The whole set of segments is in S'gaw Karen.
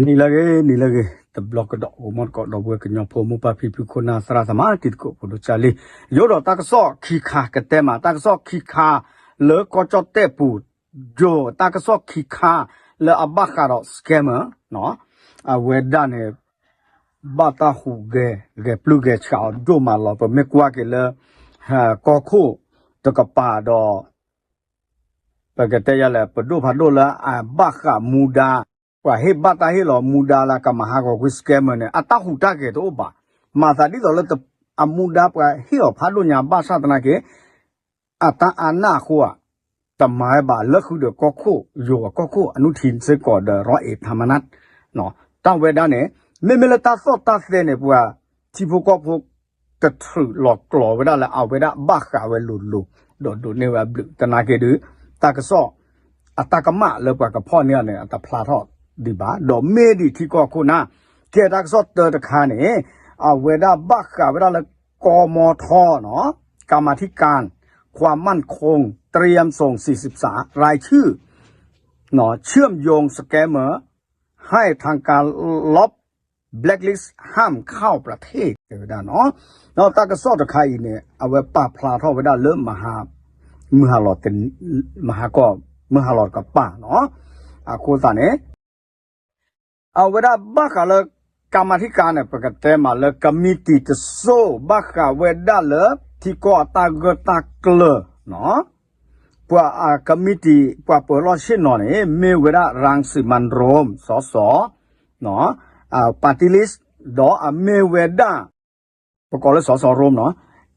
နံၤလၢအဂ့ၤ နံၤလၢအဂ့ၤ တဘျီကဒီး ဂီၤမီတကိး ဒီပုၢ်ဝဲၢ်ကညီဖိ မိၢ်ပၢ်ဖံဖု ခိၣ်နၢ်သရၣ်သမါ တံၤသကိးဖိဒိၣ်ကၢ်လံ, ယအိၣ်ဒီးတၢ်ကစီၣ်ခံခါ ကတဲမး တၢ်ကစီၣ်ခံခါ လၢကီၢ်ကၠီၣ်တဲၣ်ပူၤ ယိၤ တၢ်ကစီၣ်ခံခါ လၢအဘၣ်ဃးဒီး scammer အဝဲဒၣ်န့ၣ် ဘၣ်တၢ်ဟူးဂဲၤ ဂဲၤပျုၢ်ဂဲၤဆှးအီၤဒိၣ်မးလီၤ. ပမ့ၢ်ကွၢ်က့ၤလၢ ကီၢ်ခိၣ်တကပၤဒီး ပကတဲယၤလဲၣ် ပဒိၣ်ဖးဒိၣ်လၢအဘၣ်ဃးမူဒါ ပှၤဟ့ၣ်ဘၣ်တၢ်ဟ့ၣ်လီၤမူဒါလၢကမၤဟးဂီၤကွံာ် scammer န့ၣ် အတၢ်ဟူးတၢ်ဂဲၤတအိၣ်ဘၣ်. မၤသးဒ်သိးလၢ အမူဒါပှၤဟ့ၣ်အီၤဖးဒိၣ်ညါ ဘၣ်ဆၣ်သနာ်က့ အတၢ်အါနၢ်အဃိဧါ တမၤဝဲဘၣ် လၢဃုာ်ဒီးကီၢ်ခိၣ် ယိၤအကီၢ်ခိၣ် အနုထံစ့ၢ်ကီးဒီး ရီအ့းထါမနၢ် တၢ်ဝဲဒၣ်န့ၣ် မ့မ့ၢ်လၢတၢ်သီၣ်တၢ်သဲန့ၣ် ပှၤထံဖိကီၢ်ဖိ တထြုးလီၤကျိၤဝဲဒၣ်လၢအဝဲဒၣ်ဘၣ်ဃးဝဲလိၤလိၤ ဒီးဒိးန့ၢ်ဝဲအဘျုးသနာ်က့ဒုး တၢ်ကစီၣ် အတၢ်ကမၣ်လၢပှၤကဖီၣ်န့ၢ်အီၤန့ၣ် အတဖျါထီၣ်ဒံးဘၣ်. ဒီးမ့ၢ်ဒံးထံကီၢ်ခိၣ်နၢ် ကဲတၢ်ကစီၣ်တၢတခါန့ၣ် အဝဲဒၣ်ဘၣ်ဃးဝဲဒၣ်လၢ ကီမီထီ กรรมาธิการความมั่นคง เตรียมส่งสี่สิบสามรายชื่อ เชื่อมโยง scammer ให้ทางการลบ blacklist ห้ามเข้าประเทศ တဲဝဲဒၣ်နီၤ. ဒီးတၢ်ကစီၣ်တခါအံၤန့ၣ် အဝဲပာ်ဖျါထီၣ်ဝဲဒၣ်လၢ မဟါကီၢ် မုၢ်ဟါလီၤတကပၤနီၤ. အဃိသတးန့ၣ် အဝဲဒၣ်ဘၣ်ဃးလၢ กรรมาธิการန့ၣ် ပကတဲမးလၢ committee တစိၢ် ဘၣ်ဃးဝဲဒၣ်လၢ ထံကီၢ်အတၢ်ဂၢၢ်တၢ်ကျၢၤနီၤ. ပှၤအ committee ပှၤပၢၤလီၢ်ဆ့ၣ်နီၤန့ၣ် မ့ၢ်ဝဲဒၣ် รังสิมันต์โรม စီၤစီၤ party list ဒီးအမ့ၢ်ဝဲဒၣ် ပကိးလၢစီၤစီၤရိမ့ၣ်နီၤ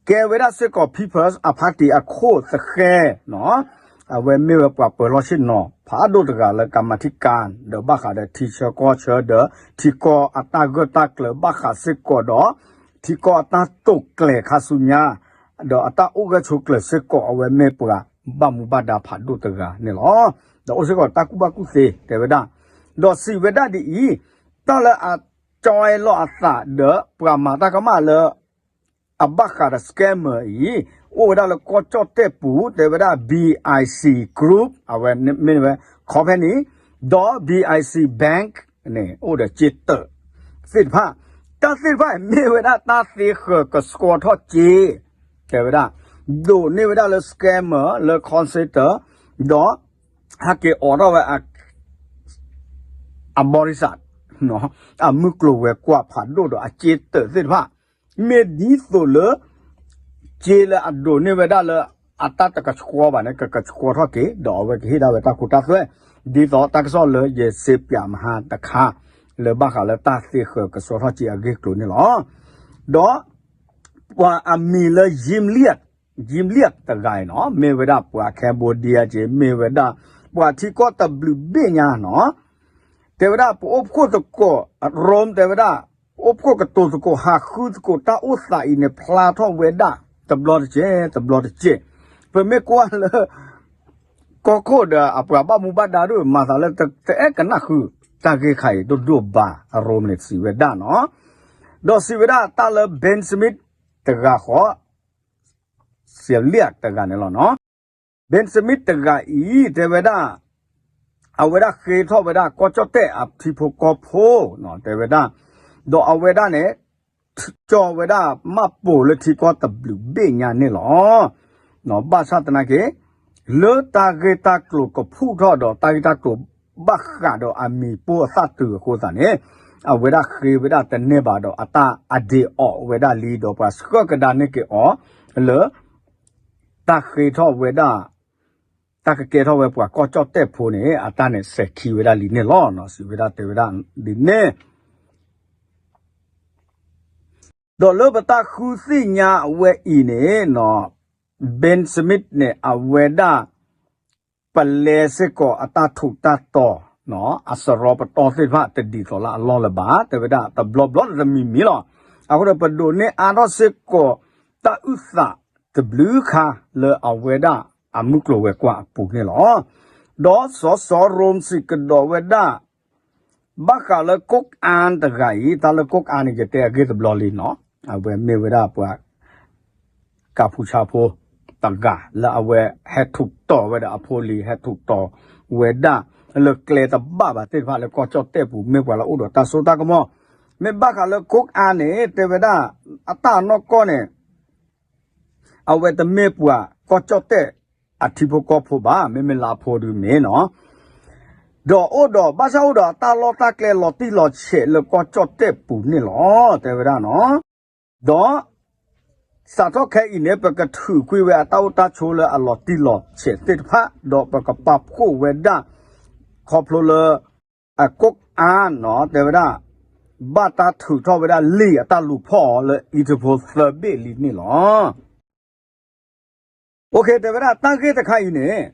ကဲဝဲဒၣ်စ့ၢ်ကီး People's Party အခိၣ်သဃဲနီၤ. အဝဲမ့ၢ်ဝဲပှၤပၢၤလီၢ်ဆ့ၣ်နီၤ ဖးဒိၣ်တဂၤလၢ กรรมาธิการ ဒီးဘၣ်ဃးဒီးထံဆၢကီၢ်ဆၢဒီး ထံကီၢ်အတၢ်ဂၢၢ်တၢ်ကျၢၤဘၣ်ဃးစ့ၢ်ကီးဒီး ထံကီၢ်အတၢ်တိာ်ကျဲၤခါဆူညါ ဒီးအတၢ်အိၣ်ဂၢၢ်ဆိးကျၢၤစ့ၢ်ကီး အဝဲမ့ၢ်ပှၤဘၣ်မူဘၣ်ဒါဖးဒိၣ်တဂၤန့ၣ်လီၤ. ဒီးအိၣ်စ့ၢ်ကီးတၢ်ကူၣ်ဘၣ်ကူၣ်သ့တဲဝဲဒၣ် ဒီးစံးဝဲဒၣ်ဒ်အံၤ, တၢ်လၢအကၠီလီၤအသးဒီးပှၤမၤတၢ်ကမၣ်လၢ အဘၣ်ဃးဒီး scammer အံၤ အိၣ်ဝဲဒၣ်လၢကီၢ်ကၠီၣ်တဲၣ်ပူၤ တဲဝဲဒၣ် BIC Group အဝဲမ့ၢ်ဝဲ company ဒီး BIC Bank န့ၣ် အိၣ်ဒီးစ့တၢးသ့ၣ်တဖၣ်, တၢ်သ့ၣ်တဖၣ်မ့ၢ်ဝဲဒၣ်တၢ်သ့ဃၢၤကဆှီထီၣ်စ့ တဲဝဲဒၣ် ဒိးန့ၢ်ဝဲဒၣ်လၢ scammer လၢ call center ဒီး ဟဲက့ၤအိးထီၣ်ဝဲ အဘီရံစၢ် အမုၢ်ကျိၤဝဲၤကွာ်ဖးဒိၣ်ဒီးအစ့တၢးသ့ၣ်တဖၣ် မ့ၢ်ဒ်သိးလၢ စ့လၢအဒိးန့ၢ်ဝဲဒၣ်လၢ အတၢ်တကဆှီဘၣ်န့ၣ် ကကဆှီထီၣ်က့ၤ ဒီးအဝဲကဟ့ၣ်ဒၣ်ဝဲတၢ်ခိတၢ်သွဲၣ် ဒ်သိးတၢ်ကစီၣ်လၢယစ့ပၠးမဟါတခါ လၢဘၣ်ဃးလၢတၢ်သ့ဃၢၤကဆှီထီၣ်စ့အဂ့ၢ်အကျိၤန့ၣ်လီၤ. ဒီး ပှၤအမံၤလၢ ယံလံၣ် ယံလံၣ်တဂၤအံၤနီၤ မ့ၢ်ဝဲဒၣ်ပှၤ Cambodia က့ မ့ၢ်ဝဲဒၣ် ပှၤထံကီၢ်တဘျုးဘ့ၣ်ညါနီၤ တဲဝဲဒၣ် ပအိၣ်ဖှိၣ်သကိး ရိမ့် တဲဝဲဒၣ် ပအိၣ်ဖှိၣ်ကတိၤသကိး ဟးဃုသကိးတၢ်အိၣ်သးအံၤန့ၣ် ဖျါထီၣ်ဝဲဒၣ် တဘျီတက့ၢ် တဘျီတက့ၢ်. ပမ့ၢ်ကွၢ်လၢ ကီၢ်ခိၣ်ဒီးအပှၤဘၣ်မူဘၣ်ဒါဒိၣ် မၤသးလၢတအဲၣ်ကနၣ်ဃုာ် တၢ်ဂ့ၢ်ခါအံၤဒိၣ်ဒိၣ်ဘၣ် အရိမ့်န့ၣ်စံးဝဲဒၣ်နီၤ. ဒီးစံးဝဲဒၣ်တၢ်လၢ Ben Smith တဂၤဃီ စံးလံၣ်တဂၤန့ၣ်လီၤနီၤ. Ben Smith တဂၤအံၤ တဲဝဲဒၣ် အဝဲဒၣ်ဃ့ထီၣ်ဝဲဒၣ်ကီၢ်ကၠီၣ်တဲၣ်အထံဖိကီၢ်ဖိနီၤ တဲဝဲဒၣ် ဒီးအဝဲဒၣ်န့ၣ် ကၠီဝဲဒၣ်မၢ်ပိာ်လၢထံကီၢ်တဘျုးဘ့ၣ်ညါန့ၣ်လီၤ. ဘၣ်ဆၣ်သနာ်က့ လၢတၢ်ဂ့ၢ်တၢ်ကျိၤကဖုၣ်ထီၣ်ဒီး တၢ်ဂ့ၢ်တၢ်ကျိၤဘၣ်ဃးဒီးအမံၤပိၢ်အသးတုၤအဃိသတးန့ၣ် အဝဲဒၣ်ဃ့ဝဲဒၣ်တန့ၢ်ဘၣ်ဒီး အတၢ်အဒ့အီးဝဲဒၣ်လံ ဒီးပှၤဆှၢကဒါန့ၢ်က့ၤအီၤ လၢ တၢ်ဃ့ထီၣ်ဝဲဒၣ် တၢ်ကကဲထီၣ်ဝဲပှၤကီၢ်ကၠီၣ်တဲၣ်ဖိန့ၣ် အတၢ်န့ၣ်စဲၤခံဝဲဒၣ်လံန့ၣ်လီၤ. စံးဝဲဒၣ်တဲဝဲဒၣ်ဒ်န့ၣ် ဒီးလၢပတၢ်ဃုသ့ၣ်ညါဝဲအံၤန့ၣ် Ben Smith န့ၣ် အဝဲဒၣ် ပလဲစ့ၢ်ကီးအတၢ်ထူးတၢ်တီၤ အစရီပတီၢ်သ့ၣ်တဖၣ်တဒ်သိးလၢအလီၢ်လၢၤဘၣ် တဲဝဲဒၣ်တဘျီဘျီတမံၤမံၤလီၤ. အဃိဒီးပဒိးန့ၢ်အါထီၣ်စ့ၢ်ကီး တၢ်အုၣ်သးတဘျုးခါ လၢအဝဲဒၣ်အမုၢ်ကျိၤဝဲၤကွာ်အပူၤန့ၣ်လီၤ. ဒီးစီၤစီၤရိၣ်စံးကဒီးဝဲဒၣ် ဘၣ်ဃးလၢ ကိၣ်အၣ်တဂၤအံၤ တၢ်လၢ ကိၣ်အၣ်န့ၣ် ယတဲအဂ့ၢ်တဘျီလံနီၤ အဝဲမ့ၢ်ဝဲဒၣ်ပှၤ ကၢ်ဖူဆါဖိတဂၤ လၢအဝဲဟဲထူးတီၤဝဲဒၣ်အဖိလံၤ ဟဲထူးတီၤဝဲဒၣ် လၢကျဲတဘၣ်ဘၣ်သ့ၣ်တဖၣ်လၢကီၢ်ကၠီၣ်တဲၣ်ပူၤ မ့ၢ်ပှၤလၢအအိၣ်ဒီးတၢ်စိတၢ်ကမီၤ, မ့ၢ်ဘၣ်ဃးလၢ ကိးအၣ်န့ၣ် တဲဝဲဒၣ် အတၢ်အနီၢ်ကီၢ်န့ၣ် အဝဲတမ့ၢ်ပှၤကီၢ်ကၠီၣ်တဲၣ်အထံဖိကီၢ်ဖိဘၣ်, မ့မ့ၢ်လါဖိဒုးမ့ၢ်နီၤ, ဒီးအိၣ်ဒီး ဘၣ်ဆၣ်အိၣ်ဒီးအတၢ်လီၢ်တၢ်ကျဲလီၤတံၢ်လီၤဆဲးလၢကီၢ်ကၠီၣ်တဲၣ်ပူၤန့ၣ်လီၤ, တဲဝဲဒၣ်နီၤ. ဒီး စးထီၣ်ခဲအံၤန့ၣ် ပကထုးကွံာ်ဝဲအတၢ်အိၣ်တၢ်ဆိးလၢအလီၤတံၢ်လီၤဆဲးသ့ၣ်တဖၣ်, ဒီးပကပာ်ဖှိၣ်ဝဲဒၣ် ခီဖျိလၢ အကိးအါနီၤ တဲဝဲဒၣ် ဘၣ်တၢ်ထုးထီၣ်ဝဲဒၣ်လံာ်အတၢ်လူၤဖီၣ်အီၤလၢ Interpol သၢဘ့ၣ်လံန့ၣ်လီၤ. OK တဲဝဲဒၣ်တၢ်ဂ့ၢ်တခါအံၤန့ၣ်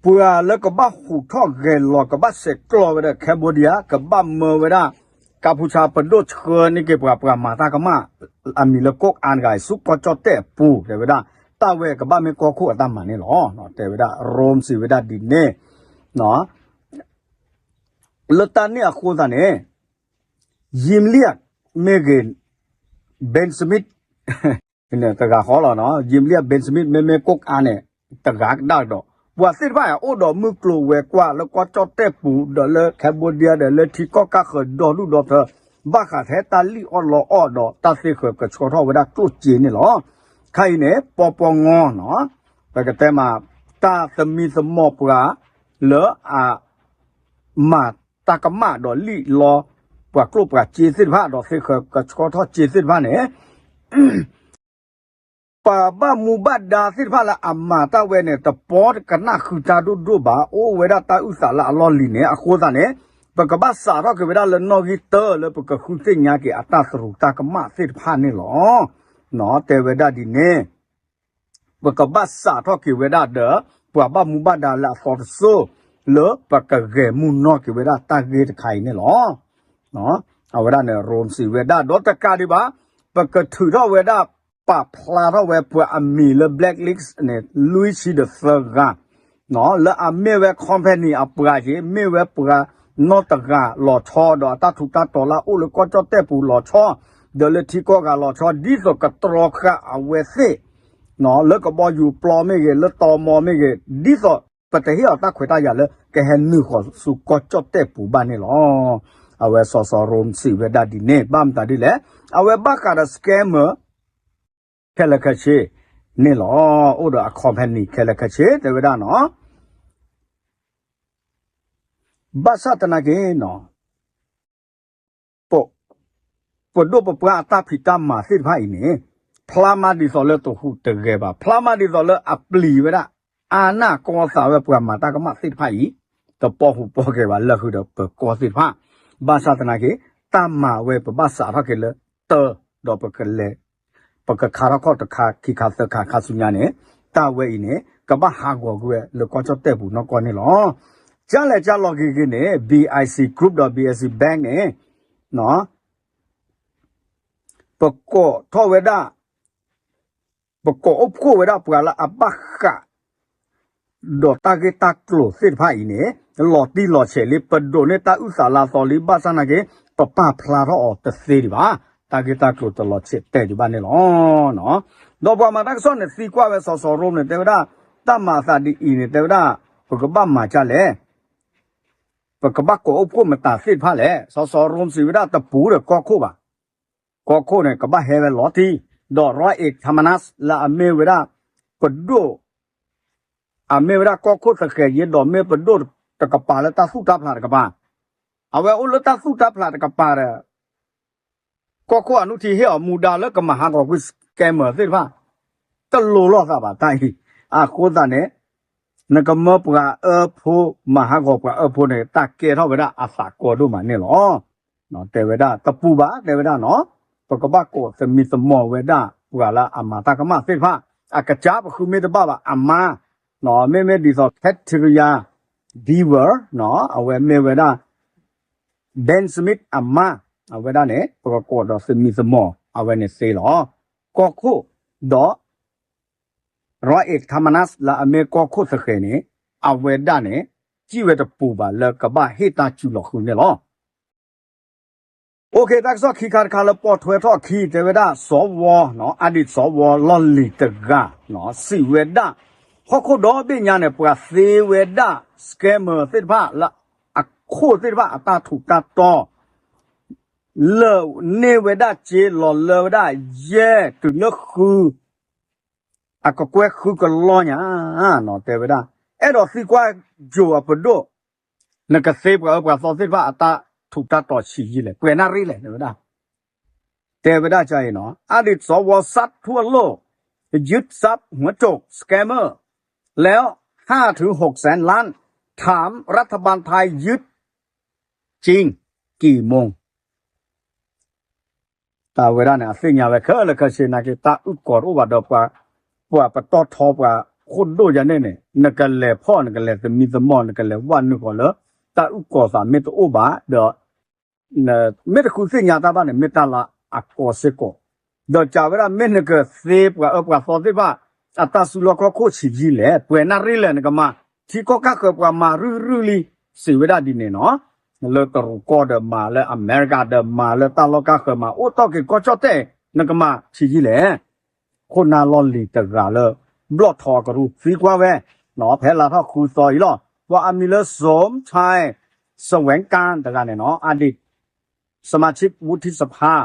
ပှၤလၢကဘၣ်ဟူးထီၣ်ဂဲၤလီၤ ကဘၣ်ဆဲးကျိးဝဲဒၣ် Cambodia ကဘၣ်မၢဝဲဒၣ် ကၢ်ဖူဆါပဒိၣ်ဆှၢန့ၢ်က့ၤပှၤ ပှၤမၤတၢ်ကမၣ် အမံၤလၢကိးအါတဂၤအံၤ ဆူကီၢ်ကၠီၣ်တဲၣ်အပူၤ တဲဝဲဒၣ် တၢ်ဝဲကဘၣ်မ့ၢ်ကီၢ်ခိၣ်အတၢ်မၤန့ၣ်လီၤ. တဲဝဲဒၣ် Rome စံးဝဲဒၣ်ဒ်န့ၣ် လၢတၢ်န့ၣ်အဃိသတးန့ၣ် ယံၤလံၣ်မ့ၢ်ဂ့ၤ Ben Smith တဂၤဃီလီၤနီၤ, ယံၤလံၣ် Ben Smith မ့မ့ၢ်ကိးအါန့ၣ် တဂၤကဒါကဒီး ပှၤသ့ၣ်တဖၣ်အံၤ အိၣ်ဒီးမုၢ်ကျိၤဝဲၤကွာ်လၢကီၢ်ကၠီၣ်တဲၣ်ပူၤ ဒီးလၢ Cambodia ဒီးလၢထံကီၢ်ကၢ်ဃၢၤဒီဒူၣ်ဒီထၢ ဘၣ်ဃးထဲတၢ်လံၣ်အီၣ်လီအီၣ်ဒီးတၢ်သ့ဃၢၤကဆှီထီၣ်ဝဲဒၣ်ကျိၣ်စ့န့ၣ်လီၤ. ခါအံၤန့ၣ် ပီပီငီနီၤ ပကတဲမး တၢ်သမံသမိးပှၤ လၢအ မၤတၢ်ကမၣ်ဒီးလံၣ်လီ ပှၤကျိၣ်ပှၤစ့သ့ၣ်တဖၣ် ဒီးသ့ဃၢၤကဆှီထီၣ်စ့သ့ၣ်တဖၣ်န့ၣ် ပှၤဘၣ်မူဘၣ်ဒါသ့ၣ်တဖၣ်လၢအမၤတၢ်ဝဲန့ၣ် တပီတကနၣ်ဃုာ်တၢ်ဒိၣ်ဒိၣ်ဘၣ်, အိၣ်ဝဲဒၣ်တၢ်အုၣ်သးလၢအလီၢ်လံၤန့ၣ် အဃိသတးန့ၣ် ပကဘၣ်စးထီၣ်က့ၤဝဲဒၣ်လၢနီၣ်ဂံၢ်တၢလၢပကဃုသ့ၣ်ညါက့ၤအတၢ်သရူးတၢ်ကမၣ်သ့ၣ်တဖၣ်န့ၣ်လီၤ. တဲဝဲဒၣ်ဒ်န့ၣ် ပကဘၣ်စးထီၣ်က့ၤဝဲဒၣ်ဒီး ပှၤဘၣ်မူဘၣ်ဒါလၢအသီတစိၢ် လၢပကဂဲၤမူနီၢ်က့ၤဝဲဒၣ်တၢ်ဂ့ၢ်တခါအံၤန့ၣ်လီၤ. အဝဲဒၣ်န့ၣ် ရိမ့ၤ စံးဝဲဒၣ် ဒီးတကးဒံးဘၣ် ပကထုးထီၣ်ဝဲဒၣ် ပာ်ဖျါထီၣ်ဝဲပှၤအမံၤလၢ blacklist န့ၣ် လွံၢ်ဆံဒီးသၢဂၤ လၢအမ့ၢ်ဝဲ company အပှၤက့ၤ မ့ၢ်ဝဲပှၤနီတဂၤလီၤဆီ ဒီးအတၢ်ထူးတၢ်တီၤလၢအအိၣ်လၢကီၢ်ကၠီၣ်တဲၣ်ပူၤလီၤဆီ ဒီးလၢထံကီၢ်ဂၤလီၤဆီ ဒ်သိးကတြီဃာ်အဝဲသ့ၣ် လၢကဘီယူၤပျီမ့ၢ်ဂ့ၤ လၢတီမီမ့ၢ်ဂ့ၤ ဒ်သိးပတဟ့ၣ်အီၤတၢ်ခွဲးတၢ်ယာ်လၢကဟဲနုာ်ဃီၤဆူကီၢ်ကၠီၣ်တဲၣ်ပူၤဘၣ်န့ၣ်လီၤ. အဝဲစီၤစီၤရိမ့ၤ စံးဝဲဒၣ်ဒ်န့ၣ် ဘၣ်မတၤဒ်လဲၣ် အဝဲဘၣ်ဃးဒီး scammer ခဲလၢာ်ခဲဆ့န့ၣ်လီၤ. အိၣ်ဒီးအ company ခဲလၢာ်ခဲဆ့ တဲဝဲဒၣ်နီၤ ဘၣ်ဆၣ်သနာ်က့ ပဒိၣ်ပပှၢ်အတၢ်ဖံးတၢ်မၤသ့ၣ်တဖၣ်အံၤန့ၣ် ဖျါမးဒ်သိးလၢတဟူးတဂဲၤဘၣ်, ဖျါမးဒ်သိးလၢအပျံၤဝဲဒၣ် အါနၢ်ကီသးဝဲပှၤမၤတၢ်ကမၣ်သ့ၣ်တဖၣ်အံၤ တပီဟူးပီဂဲၤဘၣ်လၢဃုာ်ဒီးပၢၤကီၢ်သ့ၣ်တဖၣ်, ဘၣ်ဆၣ်သနာ်က့ တၢ်မၤဝဲပဘၣ်စးထီၣ်က့ၤလၢတၢ် ဒီးပကလဲၤ ပကခါထီၣ်ခီၣ်တခါခံခါသၢခါခါဆူညါန့ၣ် တၢ်ဝဲအံၤန့ၣ် ကဘၣ်ဟးဂီၤကွံာ်ဝဲလၢကီၢ်ကၠီၣ်တဲၣ်ပူၤနီၢ်ကီၢ်န့ၣ်လီၤ. ကၢ်လဲၣ်ကၢ်လီၤဂ့ၤဂ့ၤန့ၣ် BIC Group ဒီး BIC Bank န့ၣ် ပကိးထီၣ်ဝဲဒၣ် ပကိးအိၣ်ဖှိၣ်ဝဲဒၣ်ပှၤလၢအဘၣ်ဃး ဒီးတၢ်ဂ့ၢ်တၢ်ကျိၤသ့ၣ်တဖၣ်အံၤန့ၣ် လီၤတံၢ်လီၤဆဲးလံ ပဒိးန့ၢ်တၢ်အုၣ်သးလၢအသီလံ ဘၣ်ဆၣ်သနာ်က့ ပပာ်ဖျါထီၣ်အီၤတသ့ဒံးဘၣ်, တၢ်ဂ့ၢ်တၢ်ကျိၤတလီၤဆဲးတဲာ်ဒံးဘၣ်န့ၣ်လီၤ. ဒီးပှၤမၤတၢ်ကစီၣ်န့ၣ်သံကွၢ်ဝဲစီၤစီၤရိမ့ၤန့ၣ် တဲဝဲဒၣ် တၢ်မၤအသးဒ်အံၤန့ၣ် တဲဝဲဒၣ် ပကဘၣ်မၤဒ်လဲၣ် ပကဘၣ်ကိးအိၣ်ဖှိၣ်မတၤသ့ၣ်တဖၣ်လဲၣ်. စီၤစီၤရိမ့ၤစံးဝဲဒၣ်တပူၤဒီးကီၢ်ခိၣ်ဘၣ်, ကီၢ်ခိၣ်န့ၣ် ကဘၣ်ဟဲဝဲလီၤတံၢ်, ဒီး Raed Khmer National လၢအမ့ၢ်ဝဲဒၣ် ပဒိၣ် အမ့ၢ်ဝဲဒၣ်ကီၢ်ခိၣ်သဃဲၤယ့ ဒီးမ့ၢ်ပဒိၣ်တကပၤလၢတၢ်သူၣ်တၢ်ဖျးတကပၤ, အဝဲအိၣ်လၢတၢ်သူၣ်တၢ်ဖျးတကပၤဒီး ကီၢ်ခိၣ်အနုၢ်ထံဟ့ၣ်အီၤမူဒါလၢကမၤဟးဂီၤကွံာ် scammer သ့ၣ်တဖၣ် တလိၤလိာ်သးဘၣ်တၢ်အံၤ, အဃိသတးန့ၣ် နကမၢပှၤအၢဖိ မၤဟးဂီၤပှၤအၢဖိန့ၣ် တၢ်ကဲထီၣ်ဝဲဒၣ်အသးကီဒိၣ်မးန့ၣ်လီၤ. တဲဝဲဒၣ်တပူၤဘၣ် တဲဝဲဒၣ်နီၤ, ပကဘၣ်ကိးသမံသမိးဝဲဒၣ်ပှၤလၢအမၤတၢ်ကမၣ်သ့ၣ်တဖၣ်, အကစၢ်ပဃုမ့ၢ်တဘၣ်ဘၣ် အမါ, မ့မ့ၢ်ဒ်သိး Katerina Dever အဝဲမ့ၢ်ဝဲဒၣ် Ben Smith အမါ, အဝဲဒၣ်န့ၣ် ပကကိးဒီးသမံသမိး အဝဲန့ၣ်သ့လီၤ. ကီၢ်ခိၣ်ဒီး Raed Khmer National လၢအမ့ၢ်ကီၢ်ခိၣ်သဃဲၤန့ၣ် အဝဲဒၣ်န့ၣ် စံးဝဲတပူၤဘၣ်လၢကဘၣ်ဟ့ၣ်တၢ်စုလီၤဃုာ်န့ၣ်လီၤ. OK တၢ်ကစီၣ်ခံခါတခါလၢပိာ်ထွဲထီၣ်အခံ တဲဝဲဒၣ် စီၤဝီ အါဒံးစီၤဝီလီၢ်လံၤတဂၤ စံးဝဲဒၣ် ဟီၣ်ခိၣ်ဒီဘ့ၣ်ညါန့ၣ် ပှၤသ့ဝဲဒၣ် scammer သ့ၣ်တဖၣ်လၢအခိၣ်သ့ၣ်တဖၣ်အတၢ်ထူးတၢ်တီၤ လၢန့ၢ်ဝဲဒၣ်စ့လီၤလၢဝဲဒၣ်ယဲၢ်တုၤလၢဃု အကကွဲၢ်ဃုကလီၢ်ညါ တဲဝဲဒၣ်, အဲၣ်ဒိးသံကွၢ်ယိၤအပဒိၣ်, နကသ့ပှၤအၢပှၤသီသ့ၣ်တဖၣ်အတၢ်ထူးတၢ်တီၤဆံးယံာ်လဲၣ်, ပှဲၤနၣ်ရံၣ်လဲၣ် တဲဝဲဒၣ် တဲဝဲဒၣ်ကအံၤနီၤ, อดีต สว สัตว์ทั่วโลก ยึดทรัพย์หัวโจก scammer แล้ว ห้าถึงหกแสนล้าน ถามรัฐบาลไทยยึดจริงกี่โมง တၢ်ဝဲဒၣ်န့ၣ် အသ့ၣ်ညါဝဲခဲလၢာ်ခဲဆ့နာ်က့ တၢ်အုၣ်ကီၤတအိၣ်ဘၣ်ဒီးပှၤ, ပှၤပတီၢ်ထီပှၤခိၣ်ဒိၣ်ယၤန့ၣ်န့ၣ် နကလဲၤဖီၣ် နကလဲၤသမံသမိး နကလဲၤဝဲနုာ်ဃီၤလၢ တၢ်အုၣ်ကီၤသးမ့ၢ်တအိၣ်ဘၣ်ဒီး မ့ၢ်တဃုသ့ၣ်ညါတၢ်ဘၣ်န့ၣ် မ့ၢ်တၢ်လၢအကီစ့ၢ်ကီး, ဒီးကးဝဲဒၣ် မ့ၢ်နကသ့ပှၤအၢပှၤသီသ့ၣ်တဖၣ် အတၢ်စုလီၢ်ခီၣ်ခိၣ်ဆံးယံာ်လဲၣ်, ပှဲၤနၣ်ရံၣ်လဲၣ် နကမၤ, ထံကီၢ်ကၢ်ဃၢၤပှၤမၤရုၢ်ရုၢ်လံ, စံးဝဲဒၣ်ဒ်န့ၣ်နီၤ, လၢတရူးကီၢ်ဒီးမၤ လၢအမဲရကၤဒီးမၤ လၢတၢ်လီၢ်ကၢ်ဃၢၤမၤ အိၣ်တီၢ်က့ၤကီၢ်ကၠီၣ်တဲၣ် နကမၤဆံးယံာ်လဲၣ် ခိၣ်နၢ်လီၢ်လံၤတဂၤလၢ ဘျီၣ်ထီအကရူၢ်သံကွၢ်ဝဲ, ဖဲလါထီၣ်ဃုသီအံၤလီၤ, ပှၤအမံၤလၢ สมชาย แสวงการ တဂၤန့ၣ်နီၤ อดีต สมาชิกวุฒิสภา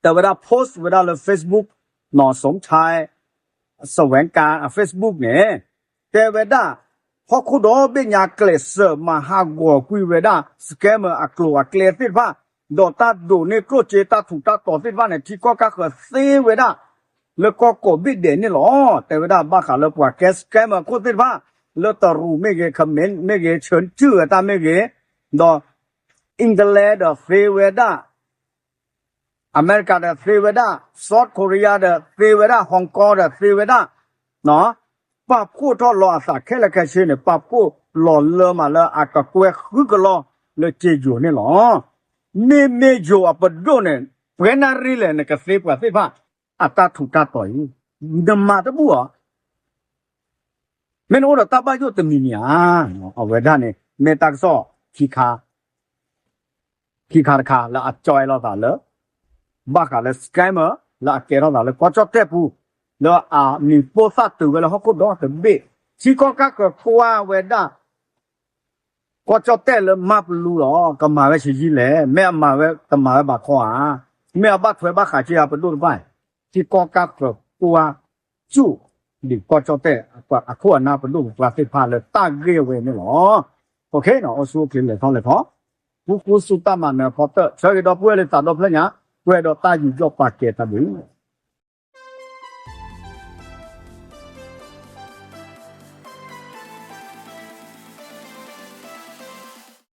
တဲဝဲဒၣ် post ဝဲဒၣ်လၢ Facebook နီၤ สมชาย แสวงการ အ Facebook န့ၣ် တဲဝဲဒၣ် ဟီၣ်ခိၣ်ဒီဘ့ၣ်ညါကျဲးစၢးမၤဟးဂီၤကွံာ်ဝဲဒၣ် scammer အကျိၤအကျဲသ့ၣ်တဖၣ်, ဒီးတၢ်ဒိးန့ၢ်ကျိၣ်စ့ တၢ်ထူးတၢ်တီၤသ့ၣ်တဖၣ်န့ၣ် ထံကီၢ်ကၢ်ဃၢၤသ့ဝဲဒၣ် လၢကီၢ်ကိးဘ့ၣ်ဒဲးန့ၣ်လီၤ. တဲဝဲဒၣ်ဘၣ်ဃးလၢပှၤကဲ scammer ခိၣ်သ့ၣ်တဖၣ် လၢတရူးမ့ၢ်ဂ့ၤ ခမ့ၣ်မ့ၢ်ဂ့ၤ ဆၢထၢၣ်အတၢ်မ့ၢ်ဂ့ၤ, ဒီး England ဒီးသ့ဝဲဒၣ် အမဲရကၤဒီးသ့ဝဲဒၣ်, South Korea ဒီးသ့ဝဲဒၣ်, Hong Kong ဒီးသ့ဝဲဒၣ်, ပာ်ဖှိၣ်ထီၣ်လီၤအသးခဲလၢာ်ခဲဆ့န့ၣ် ပာ်ဖှိၣ်လီၤလၢမးလၢအကကွဲၢ်ဃုကလီၢ်လၢက့ယိၤန့ၣ်လီၤ. မ့မ့ၢ်ယိၤအပဒိၣ်န့ၣ် ပှဲၤနၣ်ရံၣ်လဲၣ် နကသ့ပှၤသ့ၣ်တဖၣ် အတၢ်ထူးတၢ်တီၤအံၤ နမၤတဘူၣ်အီၤ မ့ၢ်နအိၣ်ဒီးတၢ်ဘၣ်ယိၣ်တမံၤမံၤဧါ. အဝဲဒၣ်န့ၣ် မ့ၢ်တၢ်ကစီၣ်ခံခါ, ခံခါတခါလၢအကၠီအဲၣ်လိာ်သးလၢ ဘၣ်ဃးလၢ scammer လၢအကဲထီၣ်သးလၢကီၢ်ကၠီၣ်တဲၣ်ပူၤ, လၢအမံၤပိၢ်သၣ်တုၤဝဲလၢဟီၣ်ခိၣ်ဒီတဘ့ၣ်, ထံကီၢ်ကၢ်ဃၢၤကွၢ်ဝဲဒၣ် ကီၢ်ကၠီၣ်တဲၣ်လၢမၤပလူလီၤ ကမၤဝဲဆံးယံာ်လဲၣ်, မ့ၢ်အမၤဝဲတမၤဝဲဘၣ်ခီဧါ, မ့ၢ်အဘၣ်ထွဲဘၣ်ဃးက့ၤအပဒိၣ်တဖၣ်, ထံကီၢ်ကၢ်ဃၢၤကွၢ် စူၣ်ဒံးကီၢ်ကၠီၣ်တဲၣ် အခိၣ်အနၢ်ပဒိၣ်ပပှၢ်သ့ၣ်တဖၣ်လၢတၢ်ဂ့ၢ်ဝဲန့ၣ်လီၤ. အိၣ်ဆူၣ်အိၣ်ချ့လဲၤထီၣ်လဲၤထီ, ဃူဃူဆူတၢ်မၤနၢၤဖီတၢၣ် ဆၢဂ့ၤဒီပုၢ်ဝဲၢ်လၢသးဒီဖျၢၣ်ညါ, ပှဲၤဒီးတၢ်ယူးယီၣ်ပာ်ကဲတၢ်ဘျုး